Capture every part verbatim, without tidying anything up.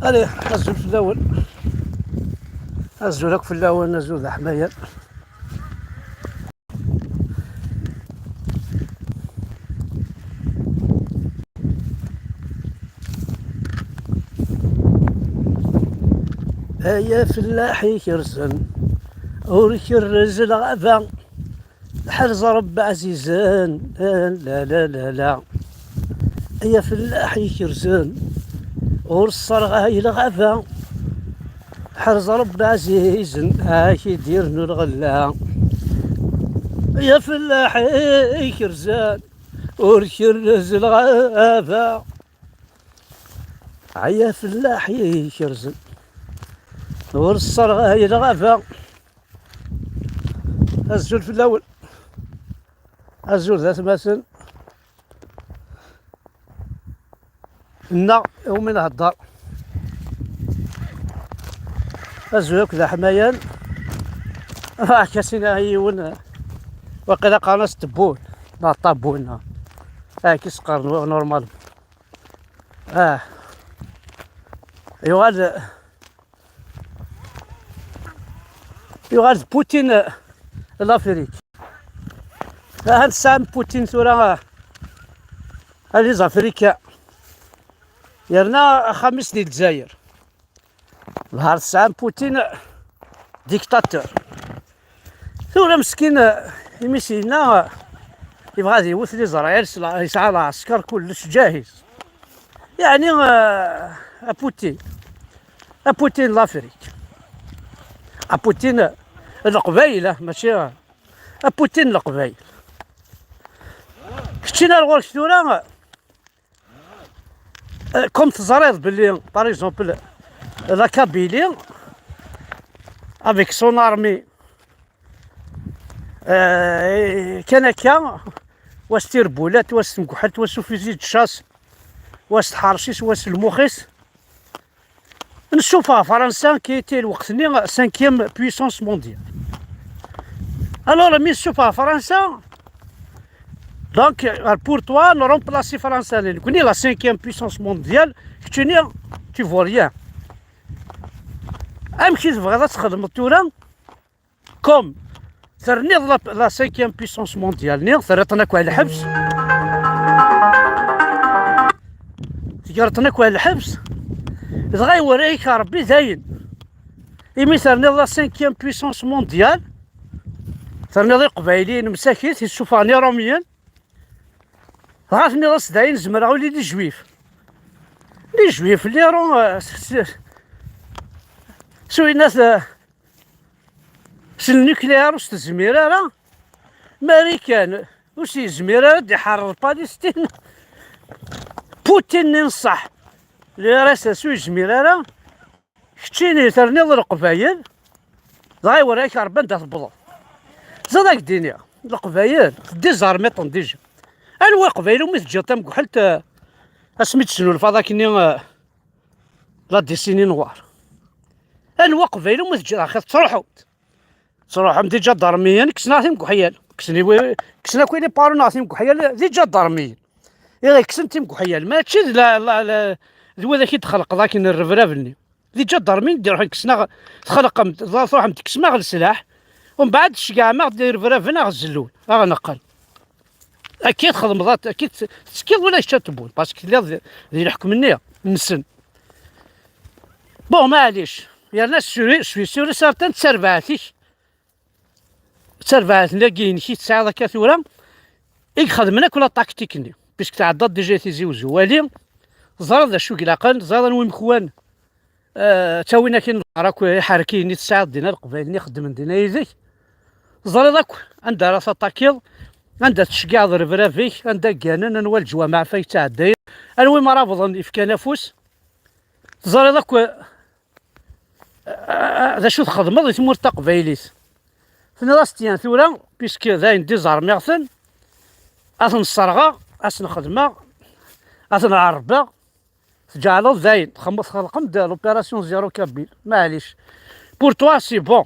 Allez, azul fell-awen. Azul akk fell-awen, azul d aḥmayan. Ay afellaḥ ikersen, ur kerrez lɣaba, ḥrez Ṛebbi ɛzizen, la, la, la, la. Ay afellaḥ ikersen, ur sserɣay lɣaba, ḥrez Ṛebbi ɛzizen, ad k-id-irnu lɣella. Ay afellaḥ ikersen, ur kerrez lɣaba. Ay afellaḥ ikersen, ur sserɣay lɣaba. Azul fell-awen. Azul d atmaten. Nneɣ iwumi nhedder. Azul akk d aḥmayan. Ṛaḥ-as-iniɣ i yiwen, waqila qqaren-as Tebbun, neɣ Ṭabbun, neɣ akken i s-qqaren normal. Ah. Yuɣal, yuɣal d Poutine, eh, l'Afrique. Aha, tesɛam Poutine tura, eh, a les Africains. Yerna axxam-is di Lezzayer. Lhar tesɛam Poutine, dictateur. Tura meskin, eh, imi s-yenna, eh, yebɣa ad iwet Lizraɛil, s la-, yesɛa lɛesker kullec jahiz. Yeɛni, eh, a Poutine, a Poutine l'Afrique, a Poutine, eh, Leqbayel, ah, mačči, eh, a Poutine Leqbayel. Keččini ar ɣur-k tura, eh, comme teẓriḍ belli, par exemple, la Kabylie, avec son armée, eh, kan akka, wa s tirbulat, wa s temguḥelt, wa s ufizi de chasse, wa s tḥerci-s, wa s lmux-is. Nessufeɣ Fransa, qui était lweqt-nni cinquième puissance mondiale. Alors, mi nessufeɣ Fransa, donc, pour toi, n remplacer Fransa, nekkni la cinquième puissance mondiale, keččini, tu vaux rien. Amek i tebɣiḍ ad txedmeḍ tura? Comme terniḍ la, la cinquième puissance mondiale-nni, terriḍ-ten akk ɣer lḥebs. Tegreḍ-ten akk ɣer lḥebs. Dɣa iwerra-yak Ṛebbi dayen. Imi terniḍ la cinquième puissance mondiale, terniḍ Iqbayliyen msakit, issufɣen Iṛumyen. Dɣa tenniḍ-as dayen zemreɣ uli d Ijuif. D Ijuif, lliɣ, eh, s, s, s uyennat, eh, s lnukliar ur s-tezmir ara. Marikan ur s-yezmir ara ad iḥeṛṛer Palestine. Putin-nni n ṣṣeḥ, l'U R S S ur yezmir ara. Keččini terniḍ Leqbayel, dɣa iwerra-k Ṛebbi anda tewwḍeḍ. Ẓad ad k-d-iniɣ, Leqbayel teddi ẓermiṭen dija. Anwa Leqbayel umi teǧǧiḍ tamguḥelt, eh, asmi d-tesnulfaḍ akkenni, eh, la décennie noire? Anwa Leqbayel umi teǧǧiḍ axir tettruḥuḍ? Tettruḥum d iǧadarmiyen, kksen-aɣ timguḥyal. Kksen i wi-, kksen akk iliparu-nneɣ timguḥyal d iǧadarmiyen. Iɣ kksen timguḥyal, mačči d la, la, la, d widak i d-txelqeḍ akken rrebrab-nni. D iǧadarmiyen d-iruḥen kksen-aɣ, txelqem, tṛuḥem tekksem-aɣ leslaḥ, umbeɛd tceggɛem-aɣ-d irebraben aɣ-zellun, aɣ-neqqen. Akka i txedmeḍ, akka i tt-, tettekkiḍ ula kečč a Tebboun, parce que telliḍ di, di leḥkem-nni nsen. Bon, maɛlic, yerna suri, suri, suri certain d tarbaɛt-ik, d tarbaɛt-nni-agi-inek i tesɛiḍ akka tura, i ixedmen akk la tactique-nni, puisque tɛeddaḍ déjà i Tizi Uzzu. Wali, teẓriḍ d acu i ilaqen, teẓriḍ anwa imekwan, eh, ttawin akin lɣar akk iḥerkiyen i tesɛiḍ dinna, Leqbayel-nni ixeddmen dinna yid-k. Teẓriḍ akk anda ara taṭakiḍ, anda tceggɛeḍ rrebrab-ik, anda gganen, anwa leǧwameɛ fa yettɛeddayen, anwa imrabḍen ifkan afus. Teẓriḍ akk, eh, eh, d acu txedmeḍ i tmurt taqbaylit. Tenniḍ-as tiyan tura, puisque dayen dizarmiɣ-ten, ad ten-sserɣeɣ, ad sen-xedmeɣ, ad ten-ɛerrbeɣ. Tǧeɛleḍ dayen, txem-, txelqem-d l'opération zéro kabyle. Maɛlic. Pour toi, c'est bon.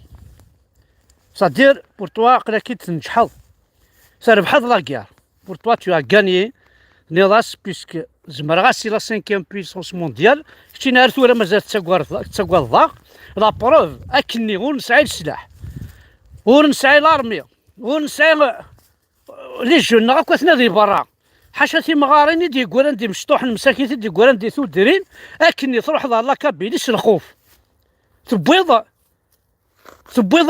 C'est-à-dire, pour toi, aql-ak-id tneǧḥeḍ. Trebḥeḍ la guerre. Pour toi, tu as gagné. Tenniḍ-as, puisque Zemreɣ-as i la cinquième puissance mondiale. Keččini ar tura mazal tettagareḍ-, tettagadeḍ-aɣ. La preuve, akkenni ur nesɛi leslaḥ, ur nesɛi l'armée, ur nesɛi, eh, les jeunes-nneɣ akk atni di berra. Ḥaca timɣarin i d-yeggran d imecṭuḥen msakit i d-yeggran di tudrin, akkenni truḥeḍ ɣer la Kabylie s lxuf. Tewwiḍ, tewwiḍ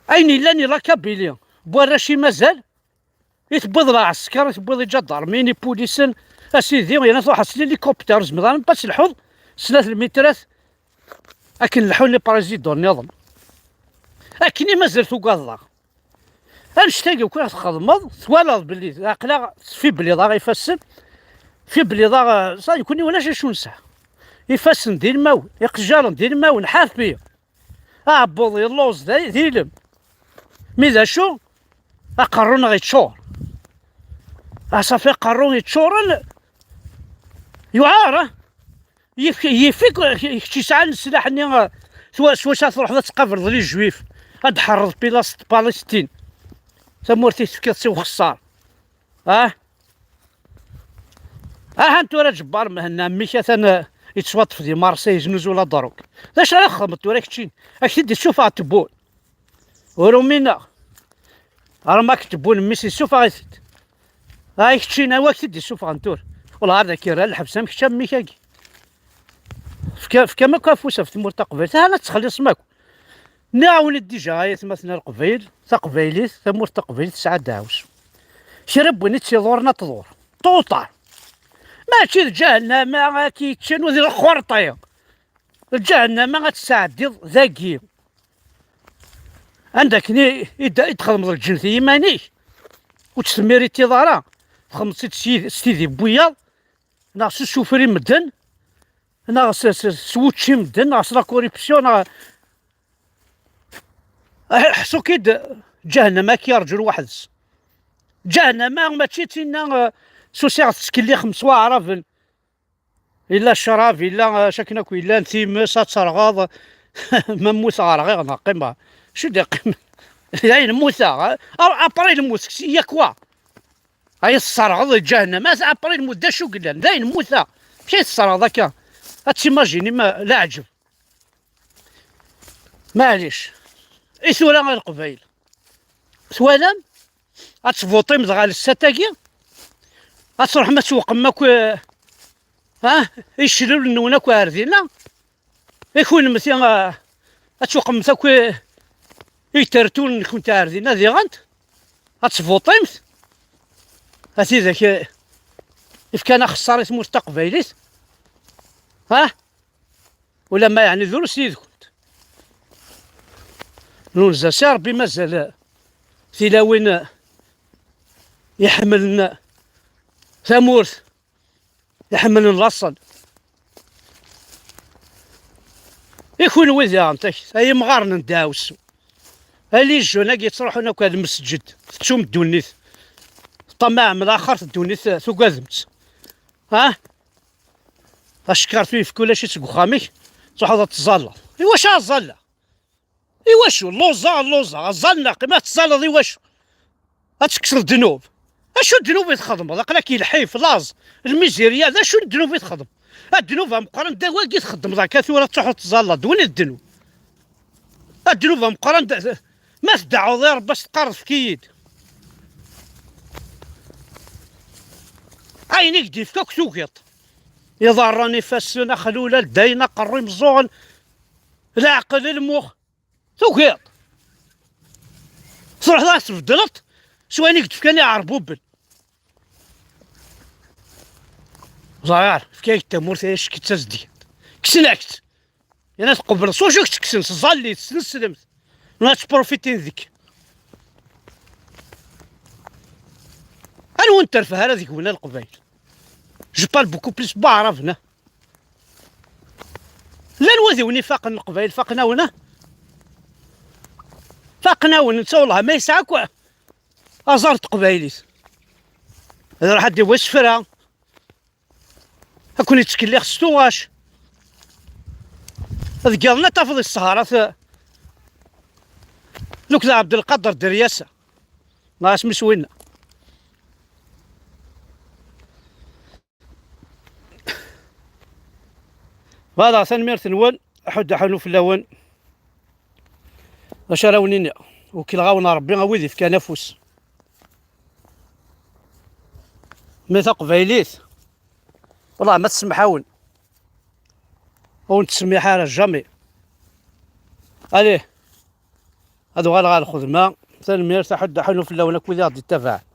ayen yellan i la Kabylie. N warrac i mazal, i tewwiḍ lɛesker, i tewwiḍ iǧadarmiyen, ipulisen, a sidi, yerna truḥeḍ s l'hélicoptère, zemreḍ ara pas lḥuḍ snat lmitrat akken leḥḥun les présidents nniḍen. Akken i mazal tugadeḍ-aɣ. Annect-agi akk i txedmeḍ, twalaḍ belli aql-aɣ tfibliḍ-aɣ ifassen, fibliḍ-aɣ, ça, nekkni ulac acu nesɛa. Ifassen d ilmawen, iqejjaren d ilmawen, ḥafi. Aɛebbuḍ yelluẓ d, d ilem. Mi d acu? Aqerru-nneɣ yeččur. Ah, safi aqerru yeččuren yuɛer, ah. Yif-, yif-ik, kečč yesɛan sslaḥ-nni, ah, s wa-, s wacu ara truḥeḍ ad tqableḍ les juifs, ad d-tḥerreḍ Pilas-, Palestine. Tamurt i tefkiḍ s uxeṣṣar. Ah? Ahan tura Ǧebbar Mhenna, mmi-k atan, eh, yettwaṭṭef di Marseille, yeznuzu la drogue. D acu ara txedmeḍ tura keččini? Ad k-t-id-issufeɣ Tebboune. Ur umineɣ. Ara ma k-Tebboune mmi-s yessufeɣ-it-id. Ay keččini, anwa k-t-id-issufɣen tura? Wala ar d ak-irra lḥebs am kečč am mmi-k-agi. Fka-, fkam akk afus ɣef tmurt taqbaylit. Ahan ad txelliṣem akk. Nniɣ-awen-d dija, ay atmaten a Leqbayel, taqbaylit, tamurt taqbaylit tesɛa ddeɛwessu. Kra n win i tt-iḍuren ad tḍur. Tuṭar. Mačči d ǧahennama ad k-yeččen u di lxerṭi. Lǧahennama ad tesɛeddiḍ dagi. Anda akken i, i d-, i d-txedmeḍ lǧennet i yiman-ik, ur tt-temmiritiḍ ara, txedmeḍ-tt-id s yid-, s tidi n wiyaḍ, neɣ s usufri n medden, neɣ s, s, s wučči n medden, neɣ s la corruption, neɣ Ḥṣu-k-id, ǧahennama ad k-yerǧu lweḥd-s. Ǧahennama mačči d tinna, eh, s usiɣ tettkellixem s waɛraben. Yella ccrab, yella, eh, acu akken akk yellan, times, ad terɣeḍ. Ma mmuteɣ rɣiɣ neɣ qqimeɣ. Acu d-iqqimen? Dayen mmuteɣ, eh? A-, après lmut, yak wa. Ay tesserɣeḍ ǧahennama, après lmut, d acu yellan? Dayen mmuteɣ. Amek ay tesserɣeḍ akka? Ad timajini ma leɛǧeb. Maɛlic. I tura a Leqbayel? Twalam? Ad tvuṭim dɣa lsat-agi? Ad tṛuḥem ad tweqmem akk, eh, ah, iclulen-nwen akk ar dinna? I kunemti, ah, ad tweqmemt akk, eh, itertulen-nkent ar dinna diɣent? Ad tvuṭimt? A tidak, eh, ifkan axeṣṣar i tmurt taqbaylit? Ah? Ulamma yeɛni drus yid-kent. Nunza si Ṛebbi mazal tilawin iḥemmlen tamurt, iḥemmlen laṣel. I kunwi diɣen, tak-, ay imɣaren n ddeɛwessu. Ay les jeunes-agi yettruḥun akk ar lmesǧed, tettum ddunit. Ṭṭamaɛem laxert ddunit tugadem-tt. Ha? Acekkar tuyefk ulac-itt deg uxxam-ik, truḥeḍ ad tẓalleḍ. Iwacu ad ẓalleɣ? Iwacu? Lluẓeɣ, lluẓeɣ, ẓalleɣ, qim ad tẓalleḍ iwacu? Ad tekkseḍ ddnub? Acu ddnub i txedmeḍ? Aql-ak i lḥif, laẓ, lmizirya, d acu n ddnub i txedmeḍ? A ddnub ameqqran d wagi i txeddmeḍ akka tura ad truḥeḍ tẓalleḍ, d win i d ddnub. A ddnub ameqqran d, d, ma tdeɛɛuḍ i Ṛebbi ad s-teqqareḍ efk-iyi-d. Ayen i k-d-ifka akk tugiḍ. Iḍarren, ifassen, axlul, aldayen, aqerru, imeẓẓuɣen, leɛqel, lmux. Tugiḍ. Truḥeḍ ad tbeddleḍ s wayen i k-d-fkan iɛerbuben. Ẓriɣ, efk-ak-d tamurt ay acki d tazedgant. Kksen-ak-tt. Yerna tqebleḍ s wacu i k-tt-kksen, s tẓallit, s tneslemt. Neɣ ad tprofitin deg. Anwa ur terfeh ara deg-wen a Leqbayel? Je parle beaucoup plus n Waɛraben, ah. Llan wid i wen-ifaqen Leqbayel, faqen-awen, ah. Faqen-awen, netta wellah ma yesɛa akk aẓar n teqbaylit. Ad iruḥ ad d-iwi isefra. Ad ken-ittkelliɣ s tuɣac. Deg yiḍen ad tafeḍ i ssehrat, eh, lukd Ɛebdelqader Deryasa. Neɣ asmi s winna. Voilà, tanemmirt-nwen. Aḥuddu aḥunu fell-awen. D acu ara wen-iniɣ? Wkileɣ-awen Ṛebbi, a wid ifkan afus. Mi taqbaylit, wellah ma tsemmeḥ-awen, ur wen-tettsemmiḥ ara, jamais. Allez, ad uɣaleɣ ɣer lxedma. Tanemmirt, aḥuddu aḥunu fell-awen akk wid i ɣ-d-ittabaɛen.